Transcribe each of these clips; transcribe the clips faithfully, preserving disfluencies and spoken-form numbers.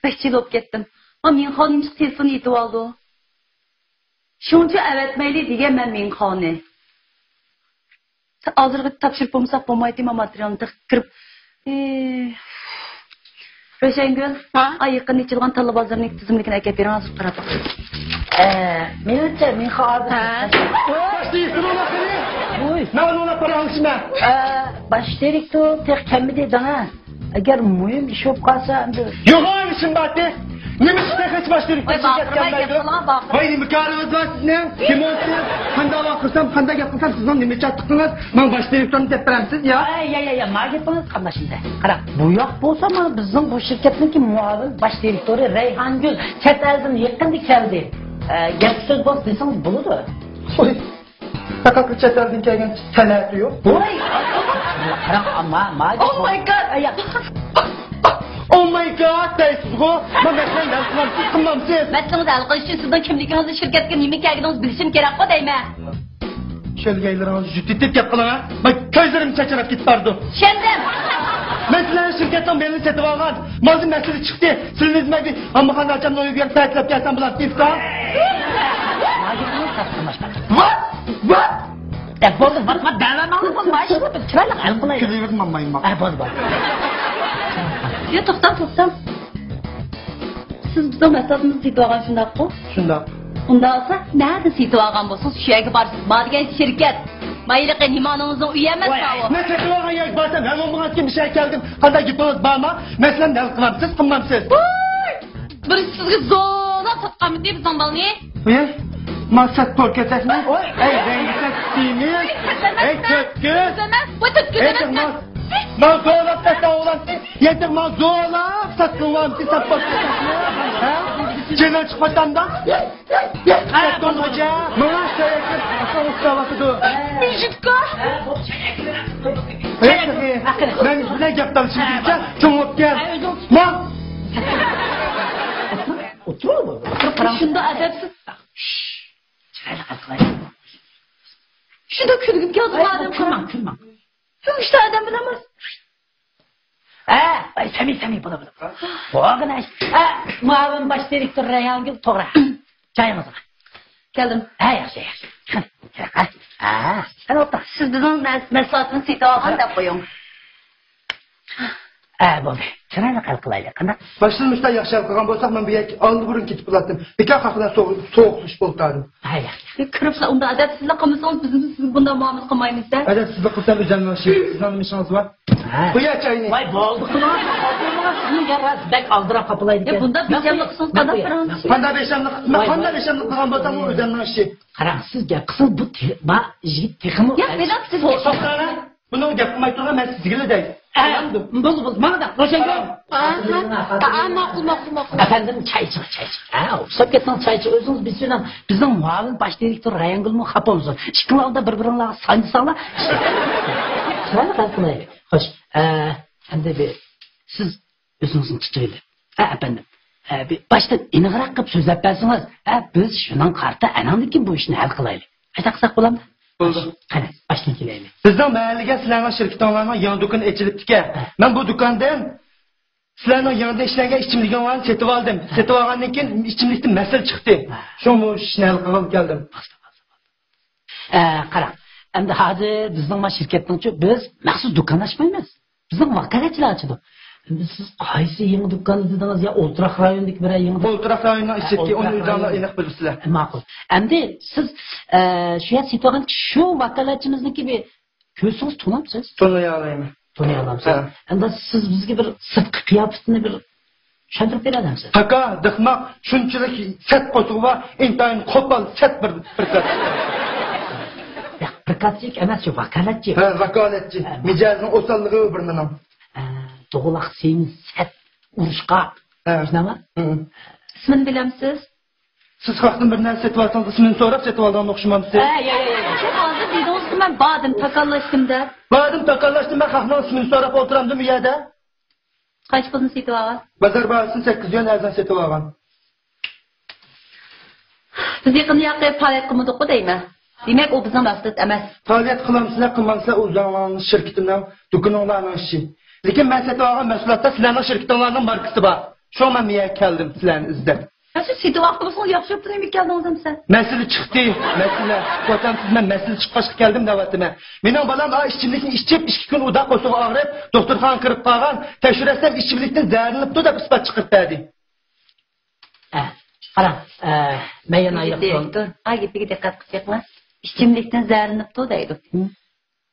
بەك جىل بولۇپ كەتتىم. ما مىڭخاۋ نېمىشقا تېلېفون يېتىۋالدى؟ شۇنچە ئەۋەتمەيلى دېگەن مەن مىڭخاۋنى. ھازىرغىچە تاپشۇرۇپ بولمىساق بولمايتتى، ما ماتېرىيالنى تېخى كىرىپ. ئى، روشەنگۈل، ھا؟ ئا، يېقىندا ئېچىلغان تاللا بازىرىنىڭ تىزىملىكىنى ئەكەپ بېرىڭ، ھازىر قاراپ باقاي. ئە، مېنىڭچە مىڭخاۋ ھازىر. ھا؟ ۋوي. ماۋۇنى ئويلاپ قاراڭلىشىمەن. ئە، باش دىرېكتور تېخى كەلمىدى دەڭە. ئەگەر مۇھىم ئىش بولۇپ قالسا، ئەمدى. يوق، ئىشىم بارتى. نېمە ئىش تېخىچە باش دىرېكتور ۋاي، شىركەتكە باقىرماي كەلمەيدۇ؟ گەپ قىلغان، باقىرماي. ۋاي، نېمە كارىڭىز بار سىزنىڭ؟ كىم ئۇ سىز؟ قانداق ۋاقىت قىلسام، قانداق گەپ قىلسام، سىزنىڭ نېمە چاتىقىڭىز؟ ماڭا باش دىرېكتورنى دەپ بېرەمسىز يا؟ ئەي، يا، يا، يا، ما گېپىڭىز قانداق شۇنداق؟ قاراڭ، بۇ ياق بولسا مانا بىزنىڭ بۇ شىركەتنىڭكى مۇئاۋىن باش دىرېكتورى رەيھانگۈل چەت ئەلدىن يېقىندا كەلدى. ئە، گەپ سۆز بولسا دېسىڭىز بولىدۇ. ۋوي. پەقەت چەت ئەلدىن كەلگەن سەنئەتى يوق. ۋاي! قاراڭ، ما، ما. Oh my God! ئايا. Oh my God دەيسىزغۇ. ما مەسىلەنى ھەل قىلامسىز، قىلمامسىز؟ مەسىلىڭىزنى ھەل قىلىش ئۈچۈن سىزنىڭ كىملىكىڭىزنى، شىركەتكە نېمە ئىكەنلىكىڭىزنى بىلىشىم كېرەكقۇ دەيمەن. شۆلگەيلىرىڭىزنى يۇتۇۋېتىپ گەپ قىلىڭ، ھە؟ ما كۆزلىرىم چاچراپ كېتىپ بارىدۇ. چۈشەندىم. مەسىلەن، شىركەتنىڭ مېلىنى سېتىۋالغان. مالدا مەسىلە چىقتى. سىلىنى ئىزدىمەك ئاممىخانا ئاچامنىڭ ئۆيىگە بەرىپ تەتىلەپ كەلسەم بولاتتى، ئۇكا. ۋات! ۋات! ئە، بولدى، ۋات، ۋات، دەۋەرمەڭلار، بولدى، مانا شۇ، چىرايلىق ھەل قىلايلى. كۈلۈۋېرىڭ، ماڭمايمەن. ئە، بولدى، بولدى. يا، توختاڭ، توختاڭ. سىز بىزنىڭ مەھسۇلاتىمىزنى سېتىۋالغان، شۇنداققۇ؟ شۇنداق. ئۇنداق بولسا، نەدە سېتىۋالغان بولسىڭىز، شۇ يەرگە بارىسىز. ما دېگەن شىركەت. ما ھېلىقى نېمانىڭىزنىڭ ئۆيى ئەمەس، ۋاي، ماۋۇ. مەن سېتىۋالغان يەرگە بارسام، ھەم بولمىغان بىر شەھەرگە كەلدىم. قانداق گېپىڭىز بارمۇ؟ مەسىلەن، ھەل قىلامسىز، قىلمامسىز؟ ۋاي! بىر سىزگە زورلاپ ساتقانمىدى بىزنىڭ بالىنى؟ ئى، ما سەت تور كېسەكنى؟ ئەي، رەڭگى سەت دېمىز. ئەي، تۆتكۈز. ئەي، تۆتكۈز ئەمەس. ما، ما زورلاپ ساتقان ئوغلانتى. يەتتە ما زورلاپ ساتقان ئوغلانتى، سەت تور كېسەكنى. ھە؟ جېنىڭ چىقىپ قالامدا؟ ئە، بولدى، بولدى. ماڭا سەيەكىپ ئۇخلاۋاتىدۇ. مىژىتكا. مەن بىلەن گەپ تالىشىم كېلىپچە، چوڭ بولۇپ كەل. ماڭ. ئولتۇر، ئولتۇر، قاراڭ. شۇنداق ئەدەپسىز. شۇنداق كۈلگۈم كېلىدۇ، ئادەم. كۈلمەڭ، كۈلمەڭ. شۇ ئىشتا ئادەم بىلەن. ھە، ۋاي، سەمىي، سەمىي، بولا، بولا. بولغىنە ئىش. ھە، مۇئاۋىن باش دىرېكتور رەيھانگۈل، توغرا. جايىڭىزغا. كەلدىم. ھە، ياخشى، ياخشى. كىرىڭ، كىرىڭ، ھە. ھە، سەن ئولتۇر. سىز بىزنىڭ مەس-، مەھسۇلاتىمىزنى سېتىۋالغان دەپ قويۇڭ. ھە، بولدى. چىرايلىق ھەل قىلايلى. قانداق؟ باشتىن مۇشۇنداق ياخشى ھەل قىلغان بولساق، مەن بۇ يەرگە ئالدى بۇرۇن كېتىپ بولاتتىم. بىكار خەق بىلەن سوغۇ-، سوغۇقلىشىپ ئولتۇردۇم. ھە، ياخشى. كىرىپلا ئۇنداق ئەدەپسىزلىك قىلمىسىڭىز، بىز سىزگە بۇنداق مۇئامىلە قىلمايمىز-دە. ئەدەپسىزلىك قىلسام، ئۆزۈمنىڭ ئىشى. سىزنىڭ نېمە ئىشىڭىز بار؟ ھە. قويە چاينى. ۋاي، بولدى، قىلىڭ. سىزنىڭ گەپ راست، بەك ئالدىراپ قاپلايدىكەن. يا، بۇنداق بىچەملىك قىلسىڭىز قانداق قىلىڭ؟ قانداق بىچەملىك قىلسام، قانداق بىچەملىك قىلغان بولسام، ئۇ ئۆزۈمنىڭ ئىشى. قاراڭ، سىز گەپ قىلسىڭىز، بۇ تېخى، ما، يىگىت تېخىمۇ. ياق، مېنىڭ سىز توختاڭ. بۇنىڭغا گەپ قىلماي تۇرغان، مەن سىزگىلا دەي. ئە، بولدى، بولدى، بولدى. ماڭا دەڭ، روشەنگۈل. ئاھا. ئا، ماقۇل، ماقۇل، ماقۇل. ئەپەندىم، چاي ئىچىڭ، چاي ئىچىڭ. ھە، ئۇخلاپ كەتسىڭىز، چاي ئىچىڭ. ئۆزىڭىز بىر سۆزلەڭ. بىزنىڭ مۇئاۋىن باش دىرېكتور رەيھانگۈلمۇ خاپا بولمىسۇن. ئىككىڭلار ئالدىدا بىر-بىرىڭلارغا سانجىساڭلار. چىرايلىق ھەل قىلايلى. خوش، ئە، ئەمدى بىر سىز ئۆزىڭىزنى تۇتۇۋېلىڭ. ھە، ئەپەندىم. ھە، بىر باشتىن ئېنىقراق قىلىپ سۆزلەپ بەرسىڭىز، ھە، بىز شۇنىڭغا قارىتا ئاناندىن كېيىن بۇ ئىشنى ھەل قىلايلى. قانداق قىلساق بولامدۇ؟ بولدى. قېنى، باشتىن كېلەيلى. بىزنىڭ مەھەللىگە سىلەرنىڭ شىركىتىڭلارنىڭ يېڭى دۇكىنى ئېچىلىپتىكەن. ھە. مەن بۇ دۇكاندىن سىلەرنىڭ يېڭىدىن ئىشلەنگەن ئىچىملىكىڭلارنى سېتىۋالدىم. ھە. سېتىۋالغاندىن كېيىن ئىچىملىكتە مەسىلە چىقتى. ھە. شۇڭا بۇ ئىشنى ھەل قىلغىلى كەلدىم. ئە، قاراڭ، ئەمدى ھازىر بىزنىڭ ما شىركەتنىڭچۇ بىز مەخسۇس دۇكان ئاچمايمىز. بىزنىڭ ۋاكالەتچىلەر ئاچىدۇ. ئەمدى سىز قايسى يېڭى دۇكان دېدىڭىز؟ يا ئولتۇراق رايوندىكى بىرەر يېڭى دۇكان؟ ئولتۇراق رايوننىڭ ئىچىدىكى، ئولتۇراق ئۇنى ئۆزۈڭلار رايون. ئېنىق بىلىسىلەر. ئە، ماقۇل. ئەمدى سىز، ئە، شۇ يەردە سېتىۋالغان شۇ ۋاكالەتچىمىزنىڭكى بىر كۆرسىڭىز تونۇمسىز؟ تونۇيالايمەن. تونۇيالامسىز؟ ھە. ئەمدى سىز بىزگە بىر سىرتقى قىياپىتىنى بىر چۈشەندۈرۈپ بېرەلەمسىز؟ تاكا، دىقماق، شۇنچىلىك سەت قوشۇقى بار، ئىنتايىن قوپال، سەت بىر، بىر كات. ياق، بىر كاتچىك ئەمەس، شۇ ۋاكالەتچى. ھە، ۋاكالەتچى. ھە، مىجەزنىڭ ئوساللىقى بىر مېنىڭ. ھە، دوغىلاق سېڭىز، سەت، ئۇرۇشقاق. ھە. شۇنداقمۇ؟ ھە. ئىسمىنى بىلەمسىز؟ سىز خەقتىن بىر نەرسە سېتىۋالسىڭىز، ئىسمىنى سوراپ سېتىۋالىدىغان ئوخشىمامسىز؟ ھە، يا، يا، يا، يا. سىز ھازىر دېدىڭىزكى، مەن باردىم، تاكاللاشتىم دەپ. باردىم، تاكاللاشتىم، مەن خەقنىڭ ئىسمىنى سوراپ ئولتۇرامدىم ئۇ يەردە. قانچە پۇلدىن سېتىۋالغان؟ بازار باھاسىنى سەككىز يۈەن ئەرزان سېتىۋالغان. بىز يېقىندا ياقى پائالىيەت قىلمىدۇققۇ دەيمەن. دېمەك، ئۇ بىزنىڭ مەسئۇلىيىتىمىز ئەمەس. پائالىيەت قىلامسىلەر، قىلمامسىلەر، ئۇ ئۆزۈڭلارنىڭ شىركىتىنىڭ، دۇكىنىڭلارنىڭ ئىشى. لېكىن مەن سېتىۋالغان مەھسۇلاتتا سىلەرنىڭ شىركىتىڭلارنىڭ ماركىسى بار. شۇڭا مەن بۇ يەرگە كەلدىم سىلەرنى ئىزدەپ. يا، سىز سېتىۋاپتىمىسىڭىز ياخشى بوپتۇ، نېمە كەلدىڭىز ئەمسە؟ مەسىلە چىقتى، مەسىلە. كۆرۈۋاتامسىز، مەن مەسىلە چىققاچقا كەلدىم دەۋاتىمەن. مېنىڭ بالام ئا ئىچىملىكنى ئىچىپ، ئىچىپ، ئىككى كۈن ئۇداق ئوسىغا ئاغرىپ، دوختۇرخانىغا كىرىپ قالغان. تەكشۈرەتسەم، ئىچىملىكتىن زەھەرلىنىپتۇ دەپ ئىسپات چىقىرىپ بەردى. ئە، قاراڭ، ئە، مەن يەنە ئايرىپ تۇرۇڭ. دىرېكتور، ئا گېپىگە دىققەت قىلساقمۇ، ئىچىملىكتىن زەھەرلىنىپتۇ دەيدۇ.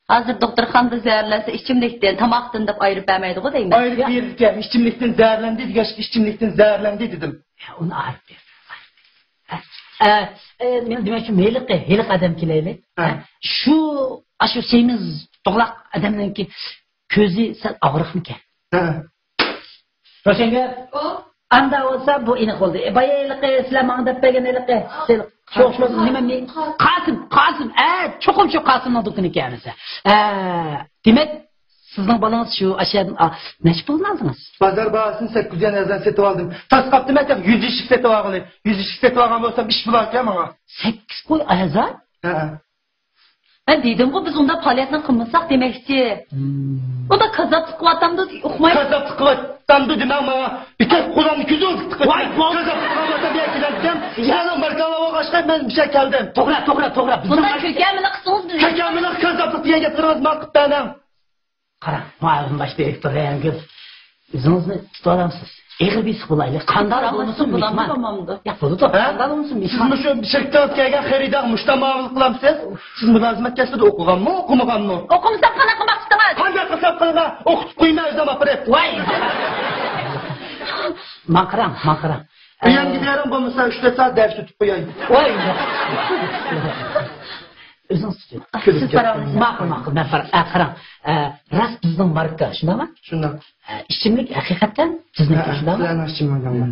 ھازىر دوختۇرخانىدا زەھەرلەنسە، ئىچىملىكتىن، تاماقتىن دەپ ئايرىپ بەرمەيدىغۇ دەيمەن. ئايرىپ بېرىدىكەن، ئىچىملىكتىن زەھەرلەندى دېگەچ، ئىچىملىكتىن زەھەرلەندى دېدىم. ئۇنى ئايرىپ بېرىڭ. ئە، ئە، مېنىڭ دېمەكچىم، ھېلىقى، ھېلىقى ئادەم كېلەيلى. ھە. ئە، شۇ، ئاشۇ سېمىز توغراق ئادەمنىڭكى كۆزى سەل ئاغرىقمىكەن؟ ھە. روشەنگۈل. ئۇ؟ ئاندا بولسا بۇ ئېنىق بولدى. ئە، بايا ھېلىقى سىلەر ماڭا دەپ بەرگەن ھېلىقى. ھە. شۇ ئوخشىماس نېمە مى-، قاسىم، قاسىم. ئە، چوقۇم شۇ قاسىمنىڭ دۇكىنىكەن ھەممىسى. ئە، دېمەك، سىزنىڭ بالىڭىز شۇ ئاشۇ يەردىن، ئا، نەچچە پۇلنى ئالدىڭىز؟ بازار باھاسىنى سەككىز يۈز يۈەن ئەرزان سېتىۋالدىم. تاس قاپتىمەن دەپ يۈز ئىشىك سېتىۋالغىلى. يۈز ئىشىك سېتىۋالغان بولسام ئىش بولاركەن ماڭا. سەككىز پۇل ئەرزان؟ ھە. مەن دېدىمغۇ، بىز ئۇنداق پائالىيەتنى قىلمىساق دېمەكچى. ھىم. ئۇنداق كاززاپلىق قىلىۋاتامدۇ، ئۇقماي. كاززاپلىق قىلىۋاتامدۇ دېمەڭ ماڭا. بىكەر قولۇمنى كۆزۈڭ تىقىپ. ۋاي، بول. كاززاپلىق قىلىۋاتام دېگەن كېلەمدىم. سىلەرنىڭ ماركالا بولغاچقا مەن بىشەر كەلدىم. توغرا، توغرا، توغرا. بىزنىڭ بۇنداق كۆكەمىنى قىلسىڭىز بىز. كۆكەمىنى كاززاپلىق دېگەن گەپلىرىڭىز ماڭا قىلىپ بەرمەڭ. قاراڭ، مۇئاۋىن باش دىرېكتور رەيھانگۈل، ئۆزىڭىزنى تۇتۇۋالامسىز؟ ئېغىر بېسىق بولايلى. قانداق بولمىسۇن مېھمان. يا، بولىدۇ. ھە؟ قانداق بولمىسۇن مېھمان. سىز مۇشۇ شىركىتىڭىز كەلگەن خېرىدارغا مۇشۇنداق مۇئامىلە قىلامسىز؟ سىز مۇلازىمەت كەسپىدە ئوقۇغانمۇ، ئوقۇمىغانمۇ؟ ئوقۇمىسام قانداق قىلماقچىدىڭىز؟ قانداق قىلسام قىلىڭا، ئوقۇتۇپ قويىمەن ئۆزۈم ئاپىرىپ. ۋاي! ماڭا قاراڭ، ماڭا قاراڭ. ئۆيۈڭگە بېرىڭ، بولمىسا ئۈچ تۆت سائەت دەرس ئۆتۈپ قوياي. ۋاي! ئۆزىڭىز تۇتۇڭ. سىز پاراڭلىشىڭ. ماقۇل، ماقۇل، مەن پاراڭ-، ئە، قاراڭ. ئە، راست بىزنىڭ ماركا، شۇنداقمۇ؟ شۇنداق. ئە، ئىچىملىك ھەقىقەتەن بىزنىڭكى، ھە، شۇنداقمۇ؟ سىلەرنىڭ ئىچىملىكىڭلار.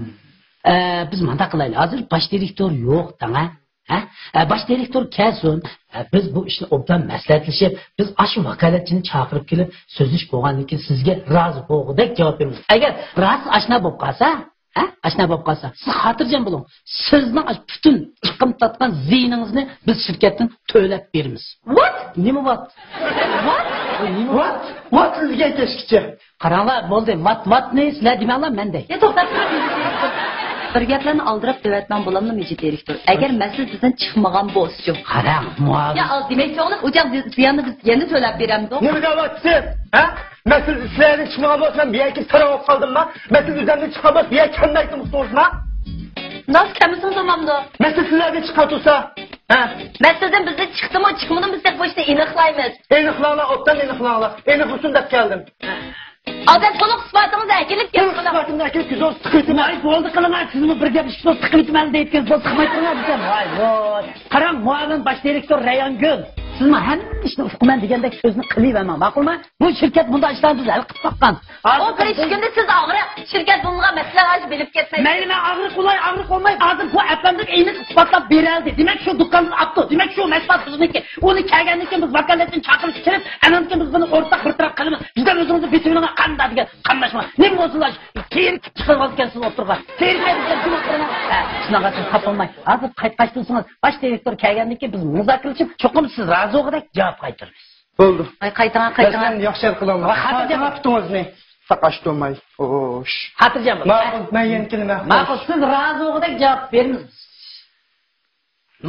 ئە، بىز مانداق قىلايلى. ھازىر باش دىرېكتور يوق دەڭ، ھە؟ ھە؟ ئە، باش دىرېكتور كەلسۇن. ئە، بىز بۇ ئىشنى ئوبدان مەسلىھەتلىشىپ، بىز ئاشۇ ۋاكالەتچىنى چاقىرىپ كېلىپ، سۆزلىشىپ بولغاندىن كېيىن سىزگە رازى بولغۇدەك جاۋاب بېرىمىز. ئەگەر راست ئاشۇنداق بولۇپ قالسا، ھە؟ ئاشۇنداق بولۇپ قالسا، سىز خاتىرجەم بولۇڭ. سىزنىڭ ئاشۇ پۈتۈن ئىشقىلىپ تارتقان زىيىنىڭىزنى بىز شىركەتتىن تۆلەپ بېرىمىز. ۋات؟ نېمە ۋات؟ ۋات؟ ۋات؟ ۋات دېگەن كەچكىچە. قاراڭلار، بولدى. ۋات، ۋاتنى سىلەر دېمەڭلار، مەن دەي. يا، توختاپ تۇرۇڭ. بىر گەپلەرنى ئالدىراپ دەۋەتمەڭ بولامدۇ، مىجىت دىرېكتور؟ ئەگەر مەسىلە بىزدىن چىقمىغان بولسىچۇ؟ قاراڭ، مۇئاۋىن. يا، ئال، دېمەكچى بولغىنىم، ئۇ چاغ زىياننى بىز يەنە تۆلەپ بېرەمدۇق؟ نېمە دەۋاتىسىز؟ ھە؟ مەسىلە سىلەردىن چىقمىغان بولسا، مەن بۇ يەرگە كىرىپ ساراڭ بولۇپ قالدىمما؟ مەسىلە ئۆزۈمدىن چىققان بولسا، بۇ يەرگە كەلمەيتتىم ئۇقتۇڭىزما؟ ناس كەلمىسىڭىز بولمامدۇ؟ مەسىلە سىلەردىن چىققان تۇرسا، ھە؟ مەسىلىدىن بىزدىن چىقتىمۇ، چىقمىدىمۇ، بىز تېخى بۇ ئىشنى ئېنىقلايمىز. ئېنىقلاڭلار، ئوبدان ئېنىقلاڭلار. ئېنىقلىسۇن دەپ كەلدىم. ئادەم، تولۇق ئىسپاتىڭىزنى ئەكېلىپ كېلىڭ. تولۇق ئىسپاتىمنى ئەكېلىپ كۆزىڭىزنى تىقىۋېتىمەن. ۋاي، بولدى قىلىڭا، سىزمۇ بىر گەپ ئىككى سۆز تىقىۋېتىمەن دەيدىكەنسىز، بولدى، تىقماي تۇرۇڭا دېسەم، ۋاي، ۋاي. قاراڭ، مۇئاۋىن باش دىرېكتور رەيھانگۈل، سىزمۇ ھەممە ئىشنى ئۇقىمەن دېگەندەك سۆزنى قىلىۋەرمەڭ، ماقۇلمۇ؟ بۇ شىركەت بۇنداق ئىشلارنى بىز ھەل قىلىپ باققان. ئۇ بىر ئىككى كۈندە سىز ئاغرىق، شىركەت بۇنىڭغا مەسىلە ئاچىپ بېرىپ كەتمەيدۇ. مەيلى، مەن ئاغرىق بولاي، ئاغرىق بولماي، ھازىر بۇ ئەپەندىم ئېنىق ئىسپاتلاپ بېرەلىدى. دېمەك، شۇ دۇكاننى ئاپتۇ. دېمەك، شۇ مەھسۇلات بىزنىڭكى. ئۇنى كەلگەندىن كېيىن بىز ۋاكالەتچىنى چاقىرىشقا كىرىپ، ئانان كېيىن بىز بۇنى ئورتاق بىر تەرەپ قىلىمىز. بىزدىن ئۆزىڭىزنى بېسىۋېلىڭلار، قانداق دېگەن قاملاشما. نېمە بولسۇنلا، كېيىن چىقىرىۋالىدىكەنسىز ئوتتۇرىغا. تېرىكەي بىزگە جىمىپ تۇرۇڭ. ھە، شۇنداق ئەسلى تاپالماي. ھازىر قايتقاچ تۇرسىڭىز، باش دىرېكتور كەلگەندىن كېيىن بىز مۇزاكىرىلىشىپ، چوقۇم سىز رازى بولغۇدەك جاۋاب قايتۇرىمىز. بولدى. ۋاي، قايتىڭا، قايتىڭا. ياخشى ھەل قىلىڭلار. ۋاي، خاتىرجەم. خاتىڭا پۇتىڭىزنى ساقاش تۇرماي. خوش. خاتىرجەم بول. ماقۇل، مەن يەنە كېلىمەن. ماقۇل، سىز رازى بولغۇدەك جاۋاب بېرىمىز.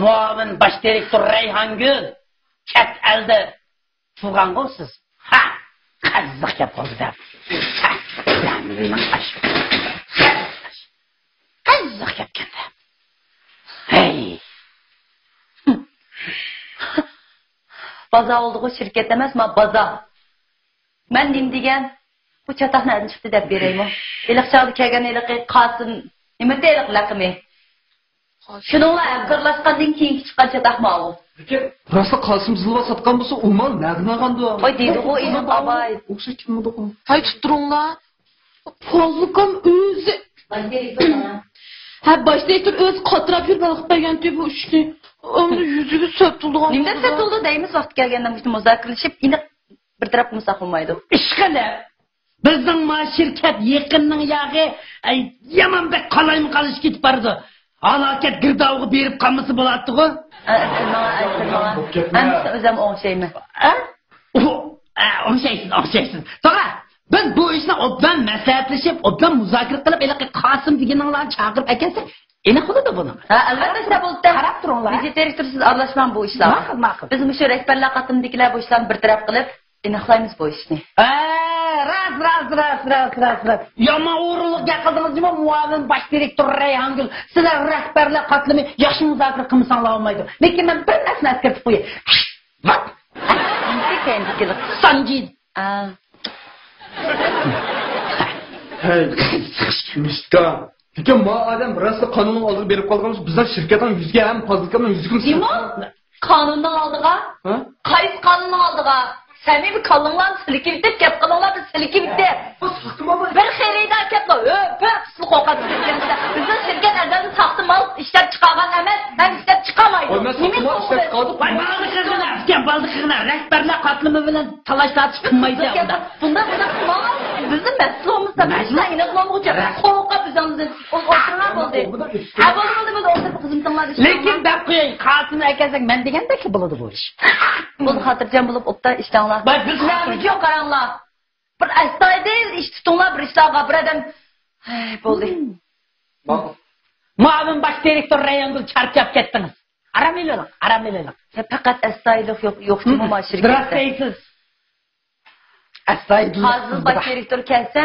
مۇئاۋىن باش دىرېكتور رەيھانگۈل، چەت ئەلدە تۇغانغۇ سىز؟ ھە، قىزىق گەپ بولدى دەپ. ھە، قىزىق گەپكەن دەپ. ھەي. بازار بولدىغۇ، شىركەت ئەمەس، ما بازار. مەن نېمە دېگەن؟ بۇ چاتاق نەدىن چىقتى دەپ بېرەيمۇ؟ ھېلىقى چاغدا كەلگەن ھېلىقى قاسىم، نېمىدى ھېلىقى لەقىمى؟ شۇنىڭغا ھەمكارلاشقاندىن كېيىنكى چىققان چاتاقمۇ ئاۋۇ. راستلا قاسىم زىلۋا ساتقان بولسا، ئۇ مال نەدىن ئالغاندۇ؟ ۋاي، دېدىغۇ ئىنىم ئاۋاي. ئوخشاش كىممىدۇ؟ ھاي، تۇتتۇرۇڭلار. پازلىكام ئۆزى. ھە، باش دىرېكتور ئۆزى قاتراپ يۈرۈپ ھەل قىلىپ بەرگەنتى بۇ ئىشنى. ئەمدى يۈزىگە سەپتۇلدىغان. نېمە دەپ سەپتۇلدى دەيمىز، ۋاقتى كەلگەندە مۇشۇ مۇزاكىرىلىشىپ، ئېنىق بىر تەرەپ قىلمىساق بولمايدۇ. ئىشقىلىپ، بىزنىڭ ما شىركەت يېقىننىڭ ياغى، ئەي، يامان بەك قالايمىقانلىشىپ كېتىپ بارىدۇ. ھالاكەت گىردابىغا بېرىپ قالمىسا بولاتتىغۇ. ئە، ئەسلى ماڭا، ئەسلى ماڭا. ھەممىسىنى ئۆزۈم ئوڭشايمەن. ئە؟ ئۇ، ئە، ئوڭشايسىز، ئوڭشايسىز. توغرا. بىز بۇ ئىشنى ئوبدان مەسلىھەتلىشىپ، ئوبدان مۇزاكىرە قىلىپ، ھېلىقى قاسىم دېگىنىڭلارنى چاقىرىپ ئەكەلسەك، ئېنىق بولىدۇ بۇنىڭ. ھە، ئەلۋەتتە، شۇنداق بولىدۇ. قاراپ تۇرۇڭلار. ۋىسې دىرېكتور، سىز ئارىلاشماڭ بۇ ئىشلارغا. ماقۇل، ماقۇل. بىز مۇشۇ رەھبەرلەر قاتلىمىدىكىلەر بۇ ئىشلارنى بىر تەرەپ قىلىپ، ئېنىقلايمىز بۇ ئىشنى. ھە، راست، راست، راست، راست، راست. يامان ئورۇنلۇق گەپ قىلدىڭىز جۇمۇ، مۇئاۋىن باش دىرېكتور رەيھانگۈل. سىلەر رەھبەرلەر قاتلىمى ياخشى مۇزاكىرە قىلمىساڭلار بولمايدۇ. لېكىن مەن بىر نەرسىنى ئەسكەرتىپ قوياي. ۋات! سانجىز. ئا. ھەي، مىسكا. لېكىن ما ئادەم راستلا قانۇننىڭ ئالدىغا بېرىپ قالغان بولسا، بىزنىڭ شىركەتنىڭ يۈزىگە ھەم پازىلكىنىڭ يۈزىگە دېمو؟ قانۇننىڭ ئالدىغا؟ ھە؟ قايسى قانۇننىڭ ئالدىغا؟ سەمىمىي كاللىڭلارنى سىلكىۋېتىپ، گەپ قىلىڭلار، بىز سىلكىۋېتىپ. بۇ ساختىمان بۇ. بىر خېرىدار كەپلا، ھۆ، پۆ، سىلى قورقاتسىز. بىزنىڭ شىركەت ئەزەلدىن ساختا مال ئىشلەپ چىقارغان ئەمەس، ھەم ئىشلەپ چىقارمايدۇ. ۋاي، مەن نېمە ساختىمان ئىشلەپ چىقاردىم؟ ۋاي، بالدى قىلغىنا، ئۇكام، بالدى قىلغىنا. رەھبەرلەر قاتلىمى بىلەن تالاش-تارتىش قىلمايدۇ ئۇنداق. بۇنداق، بۇنداق قىلماڭ. بىزنىڭ مەسئۇلىمىز، بىزنىڭ ئېنىق نومۇغىچە. قورقۇپ بىزنىڭ ئولتۇرۇڭلار بولدى. ھە، بولدى، بولدى، بولدى، ئولتۇرۇپ خىزمىتىڭلارنى ئىشلەڭلار. لېكىن دەپ قوياي، قاسىمنى ئەكەلسەك مەن دېگەندەكلا بولىدۇ بۇ ئىش. بولدى، خاتىرجەم بولۇپ ئوبدان ئىشلەڭلار. باي، بىز نەمىز يوق، قاراڭلار. بىر ئەستايىدىل ئىش تۇتۇڭلار، بىر ئىشلارغا بىر ئادەم. ھەي، بولدى. ماقۇل. مۇئاۋىن باش دىرېكتور رەيھانگۈل، چارچاپ كەتتىڭىز. ئارام ئېلىۋېلىڭ، ئارام ئېلىۋېلىڭ. يا، پەقەت ئەستايىدىل يوق، يوق جۇمۇ ما شىركەتتە. راست دەيسىز. ئەستايىدىل. ھازىر باش دىرېكتور كەلسە،